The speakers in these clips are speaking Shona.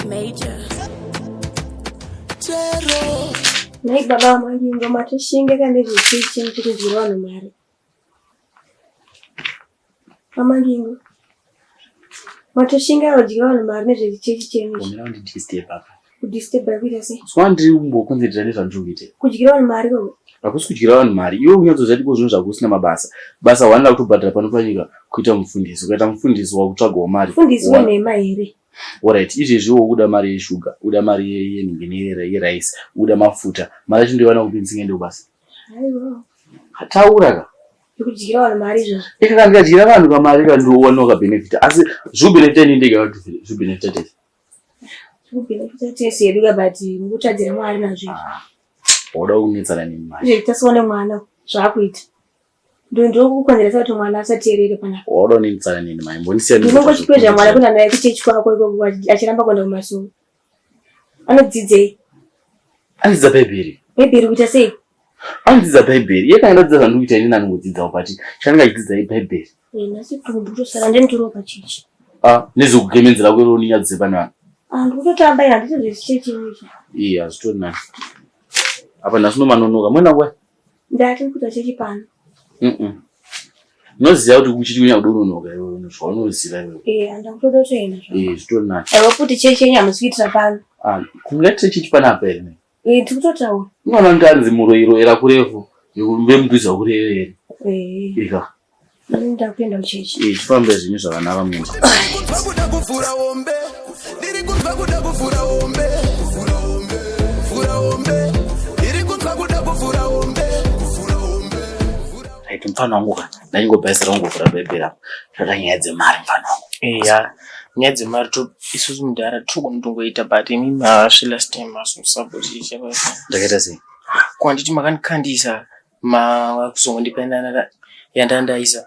Major. Chero. Nhai baba vaMangingo matoshinga ka nezvechechi muchikudyira vanhu mari. VaMangingo matoshinga kudyira vanhu mari nezvechechi chenyu ichi. Umira undidisturb apa. Kudisturb kuita sei? Swa ndiri kumbokonzerera nezvandiri kuita. Kudyira vanhu mari koko. Hakusi kudyira vanhu mari. Iwe unyatsoziva kuti zvinhu zvako usina mabasa. Basa wanida kutobhadhara pano panyika kuita mufundisi. Ukaita mufundisi wakutsvagawo mari. Mufundisi wenhema here? Alright, izvezvi wokuda mari yeshuga, uda mari yenhingi neyerice, uda mafuta. Mari yacho ndoiwana kupi ndisingaende kubasa? Haiwa. Taura ka. Ndikudyira vanhu mari izvozvo. Ika kana ndikadyira vanhu kamari ka ndowanawo kabenefita. Asi zvikubenefita ini ndega kuti zvikubenefita tese. Zvikubenefita tese hedu ka but mukutadzira Mwari nazvo izvi. Ah, Wauda kunetsana neni manje. Izvo tasione mwana zvaakuita. Ndokukonzeresa kuti mwana asateerere panapa. Wauda kunetsana neni manje. Mbonisiya Ndinongochikwezva mwana kuenda naye kuchechi kwako ikoko achiramba kuenda kumasowe. Anodzidzei? Anodzidza Bhaibheri. Bhaibheri kuita sei? Anodzidza Bhaibheri. Iye kana ndadzidza zvandikuita ini nanongodzidzawo but chanenge achidzidza iBhaibheri. Eh, nhasi pfumbu kutosara ndenditorowo pachechi. Ah, nezvekugemenzera kwero uninyadzise pane vanhu. Ah, ndikutotamba ini handisi zvechichechi ichi. Iye hazvitori nani. Apa nhasi unomanonoka. Mwena nguva? Ndati kuita chechi pano. Mm. Unoziva kuti kuchiri kunyanya kuda unonoka iwe zvaunoziva iwe. Eh, handakutoda kutoenda zvangu. Eh, zvitori nani. Aiwa futi chechi yenyu hamusi kuitira pano. Ah, kungaitire chechi panapa here? Eh, tiri kutotaura. Unoona kuti anzi muroyi royera kurefu vemudhuze wakurevere. Eh, Ika. ini ndakuenda kuchechi. Eh, tifambe zvinhu zvakanaka munhu. Kunzwa kuda kuvhura hombe. Ndiri kunzwa kuda kuvhura hombe. Kuvhura hombe. Vhura hombe. Ndiri kunzwa kuda kuvhura hombe. Kuvhura hombe. Right, mfana wangu ka. Ndaingobhaisira kungovhura bhaibheri apa. Zvada nyaya dzemari mfana wangu. Eya, nyaya dzemari to isusu mudhara togona kutongoita but imimi haasvi last time mazosapotisha basa. Ndakaita sei? Ko handiti makandikandisa makuzongondipa yandandaisa.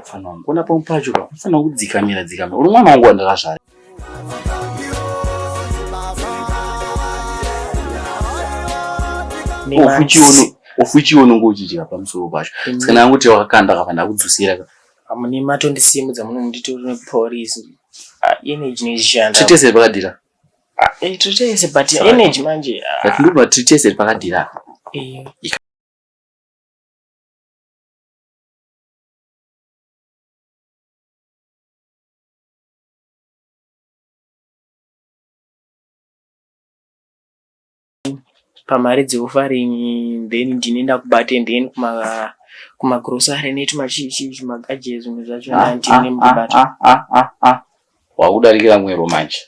Mfana wangu, kuona pamwe pacho ka. Unofanira kudzikamira dzikamira. Uri mwana wangu wandakazvara. Ofuchiwo unonge uchidya pamusoro pacho. Saka ndangoti wakakanda kafa ndakudzosera ka. Mune matondisimudza muno munditori nepolice. Energy nechishanda. Titese pakadira. Titese but energy manje. But ndobva titese pakadira. Eh. Pamari dzeofaring then ndini ndakubate then kuma kumagrosari netumachichi zvimagadgets zvimwe zvacho ndini mukubata. Wakudarikira mwero manje.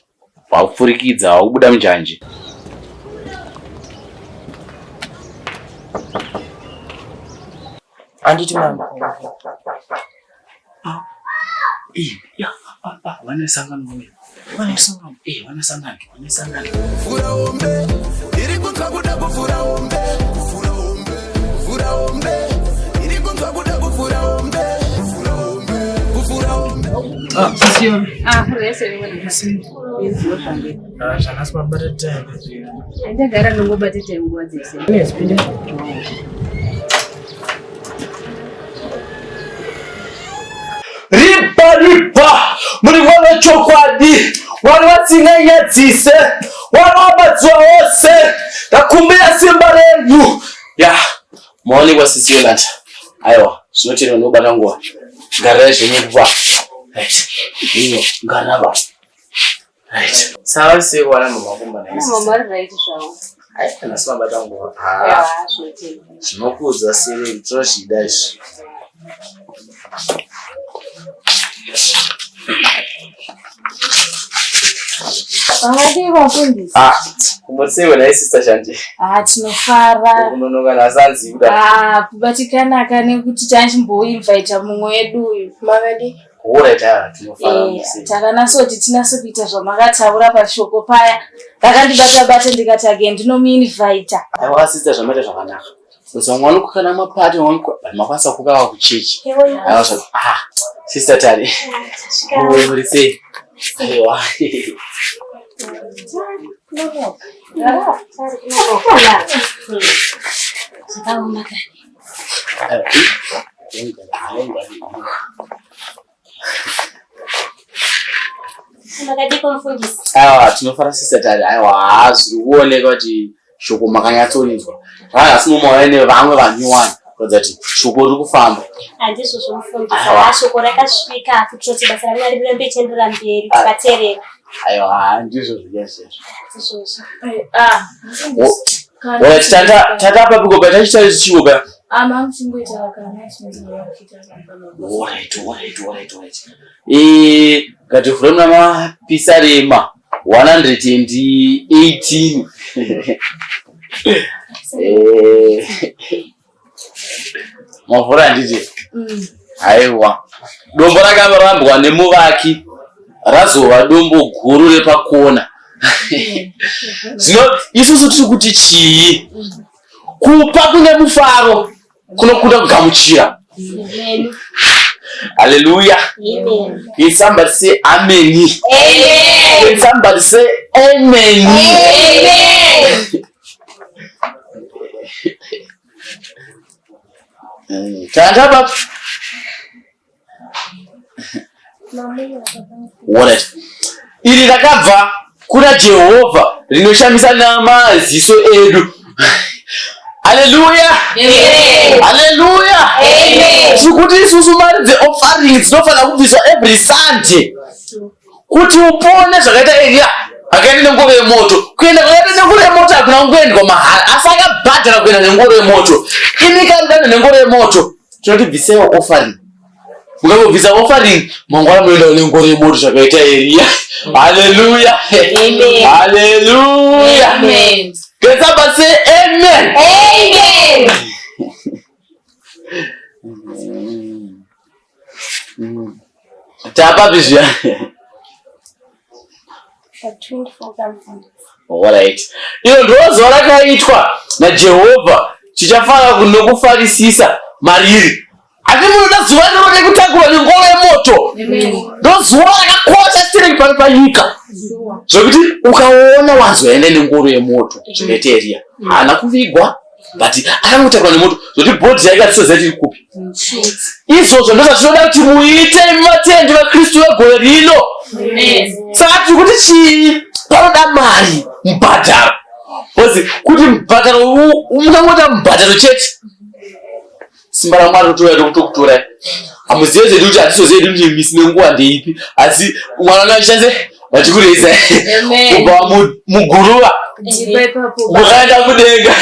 Wakupfurikidza, wakubuda munjanji. Anditi mama. Vanesangano uyu. Vanesangano. Eh, vanesangano. Vanesangano. Vhura hombe. Ndiri kunzwa kuda kuvhura hombe. Kuvhura hombe. Vhura hombe. Ndiri kunzwa kuda kuvhura hombe. Kuvhura hombe. Kuvhura hombe. Ah, sisi. Ah, rese rimwe. Zvanasi mabata time. Ndagara ndongobata time nguva dzese. Yes, pinde. Ripa ripa muri mwana chokwadi wari vasinganyadzise wari wamazuva ose ndakumbira simba renyu ya maonekwa sisi Yolanda aiwa zvinotendwa ndinobata nguva garirai zvenyu kupa right iyo garava right sawa sei wana mama kumba naye Mama vari right zvavo. Ai, kana simabata nguva Ah, zvinotendwa. zvinokudzwa sereri tinozvida izvi Vakadii vafundisi? Ah, kumbotseiwe naye sister Shanje. Ah, tinofara. Kunonoka nasanzi kuda. Ah, kubatikana nekuti tachimboinvita mumwe wedu uyu. Makadii? Alright, ah, tinofara Eh, muse. takanasoti tinase kuita zvamakataura pashoko paya. Rakandibata bata ndikati age ndinomuinvita. Aiwa sister zvamaita zvakanaka. Sasa vamwe vanokukana mapati vamwe but makwanisa kukawa kuchechi. Aiwa zva ah, sister Tari. Oi, muri sei? Aiwa. Zvakaoma kani. Makadiko mufundisi? Aiwa, tinofara sister Tari. Aiwa, zviri kuoneka kuti shoko makanyatsorinzwa. Zvanga asi mumauya nevamwe vanyowani kuratidza kuti shoko riri kufamba. Handizvozvo mufundisi. Haa shoko rakasvika kuitira kuti basa raMwari rirambe richienderera mberi tikateerera. Aiwa, ndizvo zviya zvezvo. Ndizvozvo. Ah, Alright, tata tata papiko pa tachiita chichiko pa. Ah, mamuchingoita kana chinzi kuita. Alright, alright, alright, alright. Eh, ngativhure muna mapisarema 118. Eh, mavhura handiti? Haiwa. Dombo rakarambwa nemuvaki razova dombo guru repakona. Zvino isusu tiri kuti chii? Kupa kune mufaro kunokunda kugamuchira. Hallelujah. Amen. Can somebody say amen? Amen. Can somebody say amen? Amen. Tanda baba. Alright. Iri rakabva kuna Jehovha rinoshamisa namaziso edu. Haleluya. Amen. Haleluya. Amen. Tiri kuti isusu mari dzeoffering dzinofanira kubviswa every Sunday. Kuti upone zvakaita Eria akaenda nengoro yemoto. Kuenda kwakaita nengoro yemoto hakuna kungoendwa mahara asi akabhadhara kuenda nengoro yemoto. Imi kana nengoro yemoto tinoti bvisaiwo offering. Mukangobvisa offering mangwana munoenda nengoro yemoto zvakaita Eria. Haleluya. Amen. Haleluya. Amen. Can somebody say amen? Amen. Tapapi zviya? Pa 24 kamufundisi. Alright. Iro ndiro zuva rakaitwa naJehovha tichafara nokufarisisa mariri. Asi munoda zuva iroro rekutakurwa nengoro yemoto. Ndo zuva rakakosha sirei pano panyika. Zvekuti ukaona wazoenda nengoro yemoto zvakaita Eriya. Haana kuvigwa but akangotakurwa nemoto zvekuti bhodhi yake hatisoziva tiri kupi. Izvozvo ndozvatinoda kuti muite imi vatendi vaKristu vegore rino. Saka tiri kuti chii? Panoda mari, mubhadharo. Because kuti mubhadharo mukangoita mubhadharo chete, simba raMwari rotouya rokutokutorai. Hamuzive zvedu kuti hatizozive hedu kuti misi nenguva ndeipi, asi mwana wanga achishandise vachikureisai kubva muguruva mukaenda mudenga.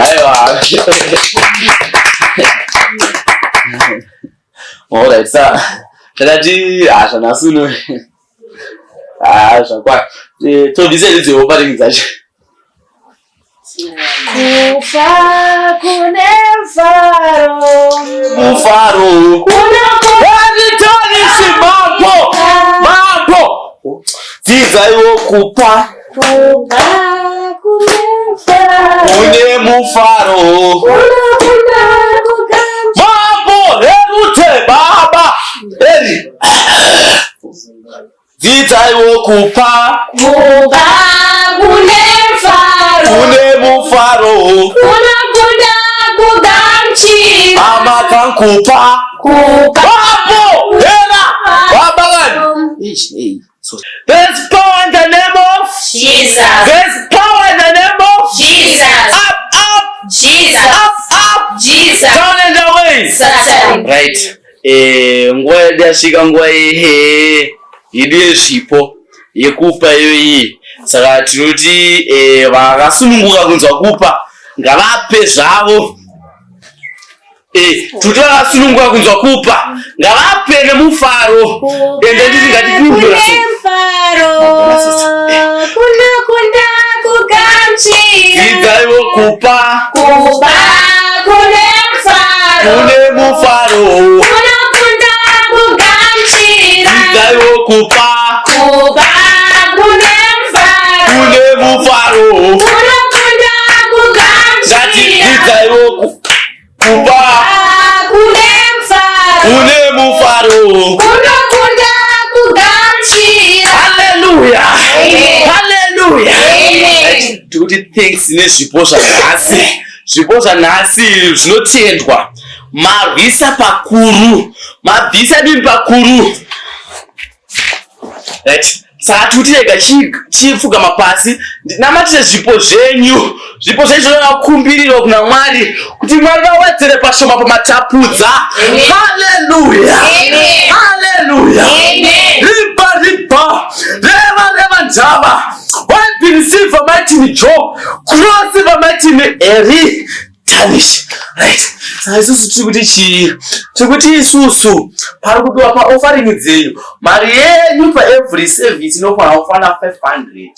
Aiwa. Alright, sa takati ah zvanhasi uno ah zvakwana. Eh, tobvisa hedu dzeoparingi dzacho. Kufa kune mfaro. Mufaro. Wazvitarisi mambo. Mambo. Dzidzaiwo kupa Kupa kune mfaro. kune mufaro. Kunokunda kugamuchira. Mambo Herute baba. Eri. Dzidzaiwo kupa Kupa kune mfaro. kune mufaro. Kunokunda kugamuchira. Mama kankupa. Kupa Mambo Hera. Baba vani. There's power in the name of Jesus. There's power in the name of Jesus. Up, up, Jesus. up, up, Jesus. down and away. Satan. Right. Eh, nguva yedu yasvika nguva yedu yezvipo yekupa iyo iyi. Saka tinoti eh, vakasununguka kunzwa kupa ngavape zvavo. Eh, tinoti vakasununguka kunzwa kupa ngavape nemufaro. Ende nditi ngatipindura. Kune mfaro. Kunokunda kugamuchira. Dzidzaiwo kupa Kupa kune mfaro. kune mufaro. Kunokunda kugamuchira. Dzidzaiwo kupa Kupa kune mfaro. kune mufaro. Kunokunda kugamuchira. Ngatidzidzaiwo kupa Kune mfaro. kune mufaro. Kunokunda kugamuchira. Haleluya! Amen. Haleluya! Amen. Tikuti thanks nezvipo zvanhasi. Zvipo zvanhasi zvinotendwa. Marwisa pakuru, mabvisa dini pakuru. Right, saka tikuti rega chipfugama pasi ndinamatire zvipo zvenyu. Zvipo zvenyu zvinokumbiriro kuna Mwari kuti Mwari vawedzere pashoma pamatapudza. Haleluya, haleluya. Ripa ripa, reva reva ndava waibirisiva maitini jo kurosiva maitini eri Tanish. Right. Saka isusu tiri kuti chii? Tiri kuti isusu pari kudiwa paoffering dzenyu mari yenyu paevery service inofanira kukwana 500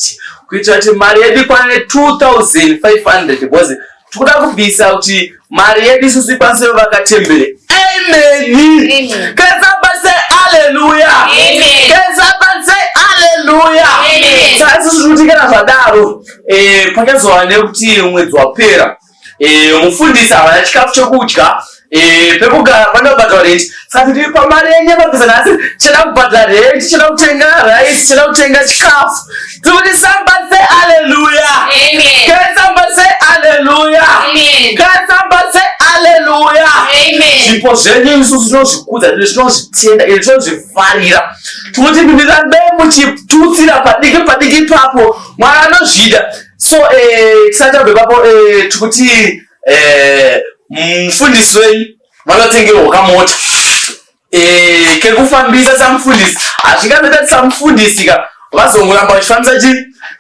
kuitira kuti mari yedu ikwane 2500 because tikuda kubvisa kuti mari yedu isusu ikwanise kuvaka temberi. Amen. Can somebody say hallelujah? Amen. Can somebody say hallelujah? Amen. Saka isusu tiri kuti kana zvadaro eh, pachazova nekuti mwedzi wapera eh, mufundisi havana chikafu chekudya, eh, pekugara panobhadhara rent. Saka tiri pamari yenyama nhasi, tichada kubhadhara rent, tichada kutenga rice, tichada kutenga chikafu. Tiri kuti somebody say hallelujah. Amen. Can somebody say hallelujah? Amen. Can somebody say hallelujah? Amen. Zvipo zvenyu isusu tinozvikudza, tinozvitenda, ende tinozvifarira. Tikuti murambe muchitutsira padiki padiki ipapo, Mwari anozvida. So tisati tabva ipapo, tikuti mufundisi wenyu vanotengerwa kamota kekufambisa samufundisi. Hazvingazoita samufundisi ka vazongoramba vachifambisa chi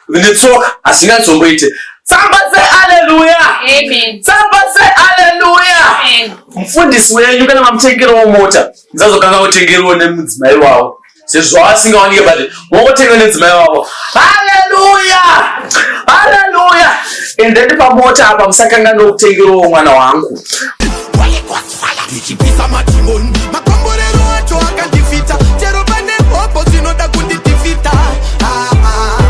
netsoka, hazvingazomboite. Somebody say hallelujah. Amen. Somebody say hallelujah. Amen. Mufundisi wenyu kana mamutengerawo mota, musazokanga kutengerwa nemudzimai wavo sezvo vasingawanike, but mongotenga nemudzimai wavo. Haleluya, haleluya. And then pamota apa musakanganwa kutengerawo mwana wangu. Holy Ghost fire, ndichipisa madhimoni.